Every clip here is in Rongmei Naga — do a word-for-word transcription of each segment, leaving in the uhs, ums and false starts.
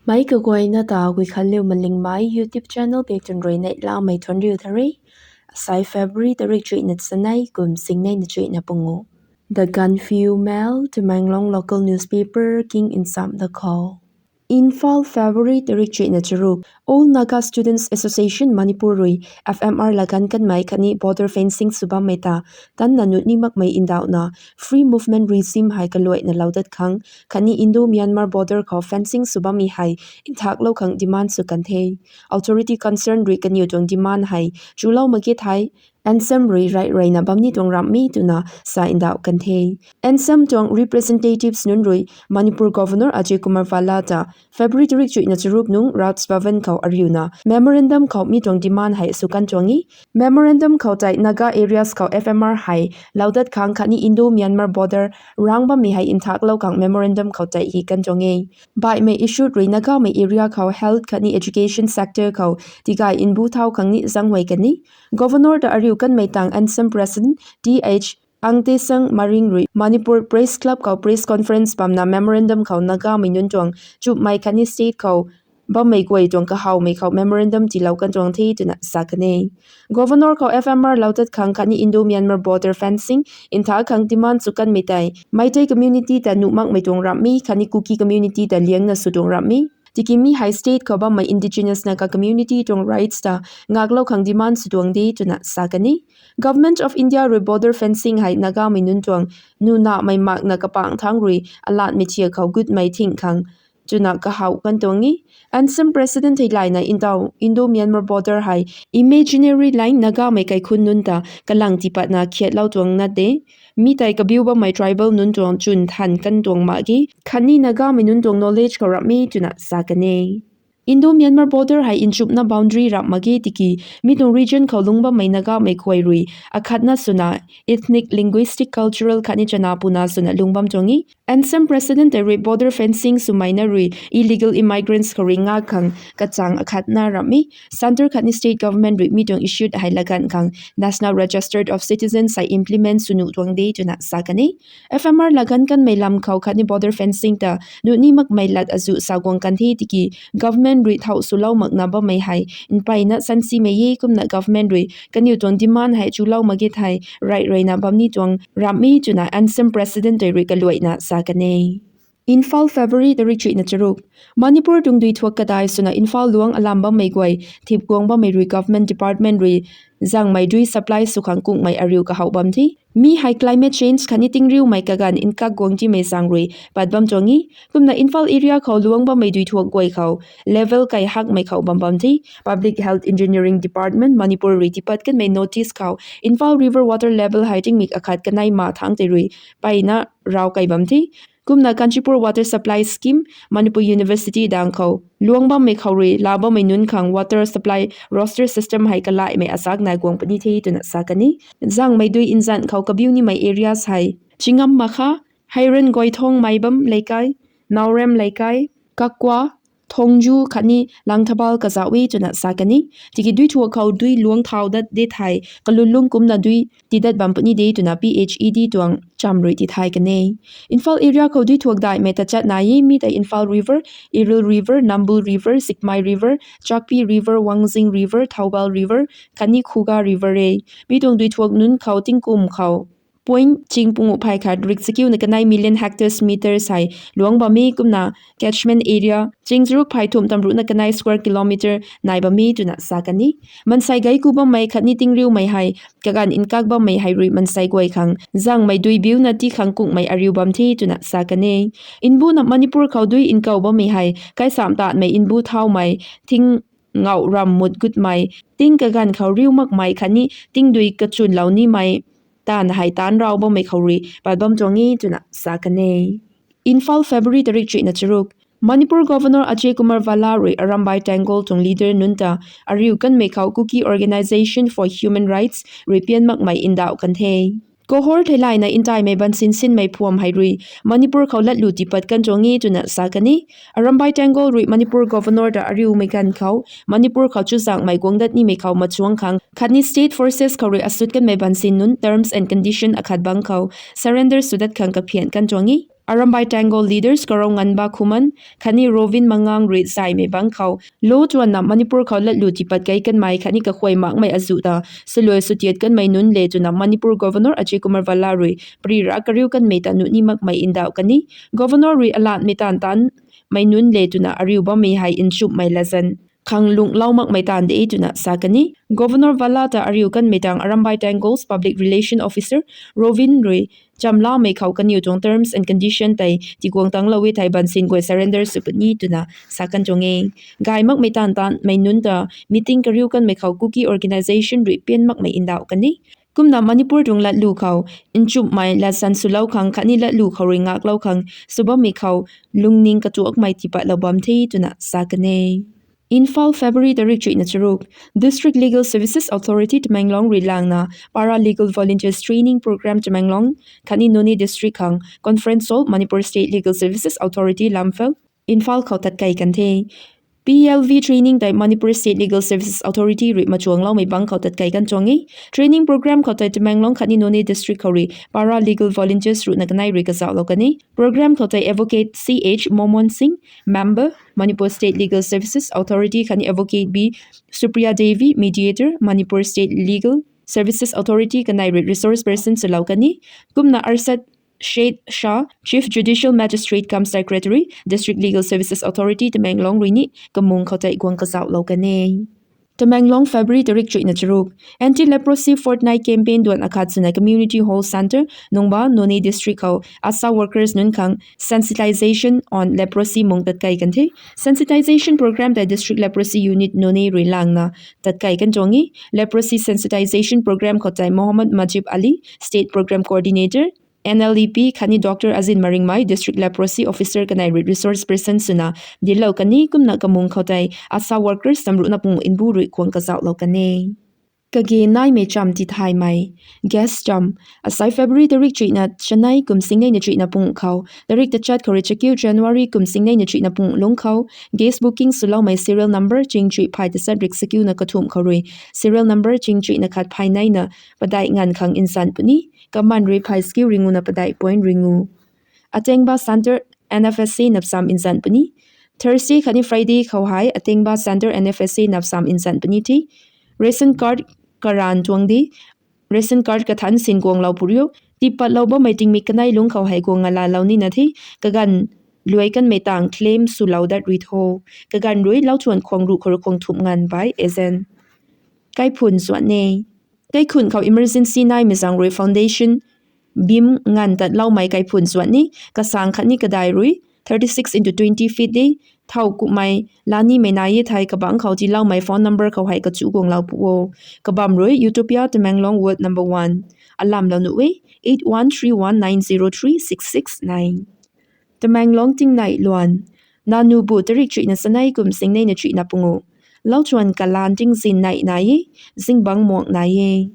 Meic kaguayna ta Guikhanliu Malingmei YouTube channel pei tun rui neihlamei thuanc riu the. Asei February tarik chuihna chanei kum singneina chuihna pangu. The Gaanphiu Mail, Tamenglong local newspaper king nsam da khou. Imphal, February tarik chuihna charuk. All Naga Students Association Manipur rui F M R laganv kanmei khatni border fencing sw bammei ta tanna nuh ni makmei ndauhna, free movement regime hei kaluaina lou dat khang khatni Indo-Myanmar border khou fencing sw bammei hei nthaklou khang demand sw kan the. Authority concern rui kaniw tuang demand hei chulou mak ge thei, ANSAM rui raih ruina bam ni tuang ramhmei twna sa ndauh kan the. ANSAM tuang representatives nunc rui Manipur Governor Ajay Kumar Bhalla ta February tarik chuihna charuk nung Raj Bhavan khou ariuna memorandum khou mi tuang demand hei sw kan tuang e. Memorandum khou tei Naga areas khou F M R hei lou dat khang khatni Indo-Myanmar border rang bammei hei nthaklou khang memorandum khou tei hi kan tuang e. Baihmei issue rui Nagamei area khou health khatni education sector khou tigay mbu thau khang ni zaenghuay kan e. Governor ta ariu kanmei tang ANSAM President Th Angtesang Maring rui Manipur Press Club khou press conference bamna memorandum khou Nagamei nunc tuang chumhmei khatni state khou bammei guay tuang kahawmei khou memorandum tiilou kan tuang the twna sa kan e. Governor khou F M R lou dat khang khatni Indo-Myanmar border fencing ntha khang demand sw kanmei tei Meitei community ta nuh makmei tuang ramhmei khatni Kuki community ta liangna sw tuang ramhmei. Tiki mi hei state khou bammei indigenous Naga community tuang rights ta ngaklou khang demand sw tuang de twna sa kan e. Government of India rui border fencing hei Nagamei nunc tuang nuh namei makna kapang thangc rui alatmei thiak khou gutmei thing khang twna kahaw kan tuang e. ANSAM President theilayna ntaw Indo-Myanmar border hei imaginary line Nagamei kaikhunc nunc ta kalang tipatna khiatlou tuang na de. Mi tei kabiu bammei tribal nunc tuang chwn than kan tuang mak ge. Khatni Nagamei nunc tuang knowledge khou ramhmei twna sa kan e. Indo-Myanmar border hei nchumhna boundary ramh mak ge tiki mi tuang region khou lungc bammei Nagamei khuay rui akhatna swna ethnic, linguistic, cultural khatni chana puna swna lungc bam tuang e. ANSAM President tei rui border fencing swmei na rui illegal immigrants khou rui ngak khang kachang akhatna ramh e. Centre khatni state government rui mi tuang issue hei laganv khang National Register of Citizens hei implement sw nuh tuang de twna sa kan e. F M R laganv kanmei lam khou khatni border fencing ta nuh ni makmei lat azuh sa guang kan the tiki government rui thau swlou makna bammei hei mpeyna sansimei e. Kumna government rui kaniw tuang demand hei chulou mak ge thei raih ruina bam ni tuang ramhmei twna ANSAM President tei rui kaluaina sa kan e. Imphal, February tarik chuihna charuk. Manipur tuang dui thuak kadai swna Imphal luang alam bammei guay thip guang bammei rui government department rui zangmei dui supply sw khang kungmei ariu kahaw bam the. Mi hei climate change khatni tingriumei kaganv nkak guang timei zaeng rui pat bam tuang e. Kumna Imphal area khou luang bammei dui thuak guay khou level kai hakmei khou bam bam the. Public Health Engineering Department Manipur rui tipat kanmei notice khou Imphal river water level hei tingmik akhat kanei ma thangc tei rui mpeyna raw kai bam the. Kumna Kanchanpur Water Supply Scheme, Manipur University dang khou luang bammei khou rui laa bammei nunc khang water supply roster system hei kalaihmei azak nai guang puni the twna sa kan e. Zangmei dui nzan khou kabiu nimei areas hei Chingam Makha, Heiran Goithong, Maibam Leikai, Naorem Leikai, Kakwa, Thongju khatni Langthabal kazauh e twna sa kan e. Tiki dui thuak khou dui luang thau dat de thei kalun lung kumna dui tidat bam puni de twna P H E D tuang cham rui tithay kan e. Imphal area khou dui thuak daihmei tachat nai e. Mi tei Imphal River, Iril River, Nambul River, Sikmai River, Chakpi River, Wangjing River, Thoubal River khatni Khuga River e. Mi tuang dui thuak nunc khou tingkum khou point ching pungu phay khat rik chakiuna kanei million hectares meters hei luang bam e. Kumna catchment area ching charuk phay thum tamruhna kanei square kilometer nai bam e twna sa kan e. Mansei gei ku bammei khatni tingriumei hei kaganv nkak bammei hei rui mansei guay khang zangmei dui biuna ti khang kungmei ariu bam the twna sa kan e. Mbuna Manipur khou dui nkow bammei hei kaisam tatmei mbu thaumei, thing ngauh ram mut gutmei, ting kaganv khou riu makmei khatni tingdui kachunlou nimei taanv hei taanc raw bammei khou rui pat bam tuang e twna sa kan e. Imphal, February tarik chuihna charuk. Manipur Governor Ajay Kumar Bhalla rui Arambai Tenggol tuang leader nunc ta ariu kanmei khou Kuki Organisation for Human Rights rui pian makmei ndauh kan the. Kohor theilayna ntaimei bansin sinmei phuam hei rui Manipur khou latlu tipat kan tuang e twna sa kan e. Arambai Tenggol rui Manipur Governor ta ariumei ganv khou Manipur khou chuzaenghmei guang dat nimei khou machuang khang khatni state forces khou rui asut kanmei bansin nunc terms and condition akhat bang khou surrender sw dat khang kaphian kan tuang e. Arambai Tenggol leaders Karou Nganba Khuman khatni Rovin Mangang rui zaymei bangc khou lo tuanna Manipur khou latlu tipat kei kanmei khatni kakhuay makmei azuh ta swluai swtiat kanmei nunc le twna Manipur Governor Ajay Kumar Bhalla rui pari ra kariu kanmei ta nuh ni makmei ndauh kan e. Governor rui alatmei taanv taanmei nunc le twna ariu bammei hei nchumhmei latzan khang lunghlou makmei taanv de twna sa kan e. Governor Bhalla ta ariu kanmei tang Arambai Tenggol's Public Relation Officer Rovin rui chamlamei khou kaniw tuang terms and condition tei tiguang tanglou e thei bansin guay surrender sw puni twna sa kan tuang e. Gay makmei taanv taanmei nunc ta meeting kariu kanmei khou Kuki organisation rui pian makmei ndauh kan e. Kumna Manipur tuang latlu khou nchumhmei latzan swlou khang khatni latlu khou rui ngaklou khang sw bammei khou lungning katuakmei tipatlou bam the twna sa kan e. Imphal, February tarik chuihna charuk. District Legal Services Authority Tamenglong rui langna Para Legal Volunteers Training Programme Tamenglong khatni Noney District khang Conference Hall, Manipur State Legal Services Authority, Lamphel, Imphal khou tatkei kan the. P L V training tei Manipur State Legal Services Authority rui machuangloumei bangc khou tatkei kan tuang e. Training programme khou tei Tamenglong khatni Noney District khou rui Para Legal Volunteers ruhna kanei rui kazauhlou kan e. Programme khou tei Advocate C H Momon Singh, Member, Manipur State Legal Services Authority khatni Advocate B Supriya Devi, Mediator, Manipur State Legal Services Authority kanei rui resource person swlou kan e. Kumna Arshad Sheikh Shah, Chief Judicial Magistrate cum Secretary, District Legal Services Authority Tamenglong rui ni kamung khou tei guang kazauhlou kan e. Tamenglong, February tarik chuihna charuk. Anti-Leprosy Fortnight Campaign duan akhat swna Community Hall Centre, Nungba, Noney District khou ASHA workers nunc khang Sensitization on Leprosy mung tatkei kan the. Sensitization programme tei District Leprosy Unit Noney rui langna tatkei kan tuang e. Leprosy Sensitization Programme khou tei Mohammad Majib Ali, State Programme Coordinator, N L E P khatni Doctor Azin Maringmei, District Leprosy Officer kanei rui resource person swna dinclou kan e. Kumna kamung khou tei ASHA workers samruhna pung nbu rui guang kazauhlou kan e. Kage naimei cham tithaymei, gas cham. Asai February tarik chuihna chanei kum singneina chuihna pung khou tarik tachat khou rui chakiu January kum singneina chuihna pung lungc khou gas booking swloumei serial number ching chuih phay tachat rik sakiuna kathumh khou rui serial number ching chuihna khat phay neina padeih nganv khang nzan puni. Kaman rui phay sakiu ringu na padeih point ringu. Atengba Centre N F S A napsam nzan puni. Thursday khatni Friday khou hei Atengba Centre N F S A napsam nzan puni the. Ration card karan tuang de. Ration card kathan sin guanglou purio. Tipatlou bammei tingmik kanei lungc khou hei guang ngalanlou nina the. Kaganv luai kanmei tang claim swlou dat rui tho. Kaganv rui lau thuan khwang ruh khou rui khwang thumh nganv by agent. Kaiphun zuan e. Kaikhun khou emergency naimei zaeng rui foundation beam nganv tatloumei kaiphun zuan e. Kasang khatni kadai rui thirty six into twenty feet de. Thow kumhmei lanimei nai e thei kabangc khou tiiloumei phone number khou hei kachu guanglou pu o. Kabam rui Utopia Tamenglong Ward number one. Alamlou nuh e, eight one three one nine zero three six six nine. Tamenglong tingnei luan. Nanubu tarik chuihna chanei kum singneina chuihna pungu. Lau chuan kalan tingzin nei nai e, zingbangc muang nai e.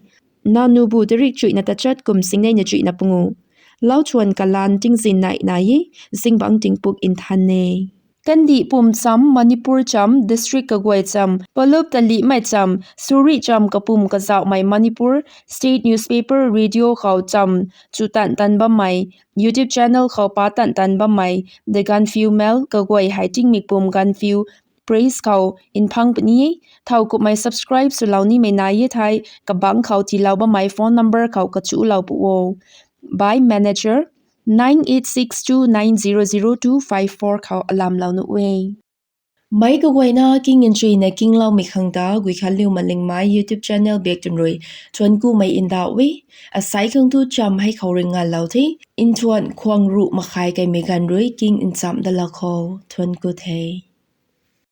Nanubu tarik chuihna tachat kum singneina chuihna pungu. Lau chuan kalan tingzin nei nai e, zingbangc tingpuk nthan e. Kandih pum cham, Manipur cham, district kaguay cham, palup talihmei cham, suri cham kapum kazauhmei Manipur State Newspaper, Radio khou cham chu tan tan bammei, YouTube channel khou pa tan tan bammei, The Gaanphiu Mail kaguay hei tingmik pum Gaanphiu Press khou nphang puni e. Thow kumhmei subscribe swlou nimei nai e thei, kabangc khou tiilou bammei phone number khou kachulou pu o. By manager, nine eight six two nine zero zero two five four khou alamlou nuh e. Meic kaguayna king nchuina kingloumei khang ta Guikhanliu Malingmei YouTube channel bak twn rui thuan kumei ndauh e. Asai khang tu cham hei khou rui ngalou the. Nthuan khwang ruh makhai kaimei ganv rui king ncham dalou khou thuan ku the.